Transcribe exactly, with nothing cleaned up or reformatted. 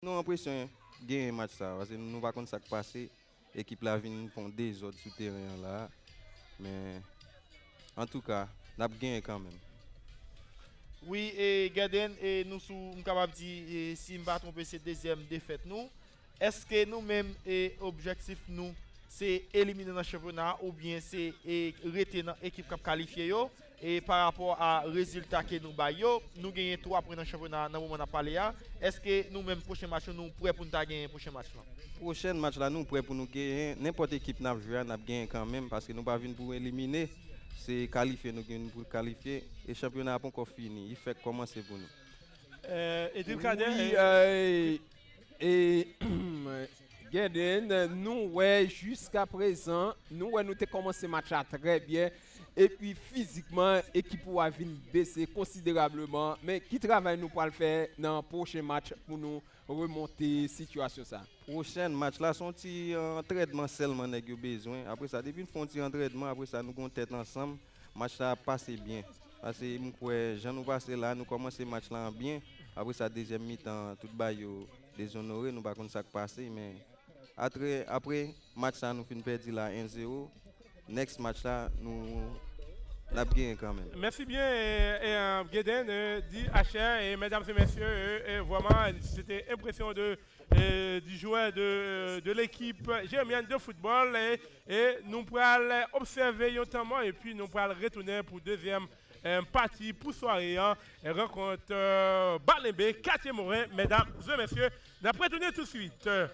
Nou anpresyon genyen match sa, paske nou pa konn sa k pase. Ekip la vin fè yon dezòd sou teren an la. Men, antouka, n ap genyen kanmenm. Wi, e Geden, e nou sou, m kapab di, e, si m pa twonpe, se dezyèm defèt nou. Èske nou menm, e objektif nou, se elimine nan chanpyona a, oubyen se, e rete nan ekip k ap kalifye yo? E pa rapò a rezilta ke nou bay yo, nou genyen twa pwen nan chanpyona a nan moman n ap pale a. Èske nou menm, pwochen match nou, nou prè pou n ta genyen pwochen match lan? Pwochèn match la, nou prè pou nou genyen. Nenpòt ekip n ap jwe a, n ap genyen kanmenm, paske nou pa vin pou elimine. Se kalifye nou vin pou kalifye. E chanpyona a poko fini. Li fèk kòmanse pou nou. Edil Kader, wi, e, e, Geden, nou wè jiskaprezan, nou wè nou te kòmanse match la trè byen. Epi fizikman, ekip ou a vin bese konsiderableman. Men ki travay nou pral fè nan pwochen match pou nou remonte sitiyasyon sa? Pwochèn match la, se yon ti antrèdman sèlman nèg yo bezwen. Apre sa, depi n fè yon ti antrèdman, apre sa, nou gen yon tèt ansanm, match la ap pase byen. Paske m kwè, jan nou pase la, nou kòmanse match la an byen. Apre sa, dezyèm mitan, tout bagay yo dezonore, nou pa konn sa k pase, men atre, apre match sa, nou fin pèdi la en zewo. Next match la, nou n ap genyen kanmenm. Merci bien, euh, euh, Geden, euh, dit Asher, et mesdames et messieurs, euh, euh, vraiment, c'était impressionnant de, euh, du joueur de, de l'équipe jérémienne de football. Et, et nous pourrons observer notamment, et puis nous pourrons retourner pour deuxième euh, partie pour soirée, hein, rencontre euh, Balenbe, Quartier Morin, mesdames et messieurs. N ap retounen tout de suite. Euh,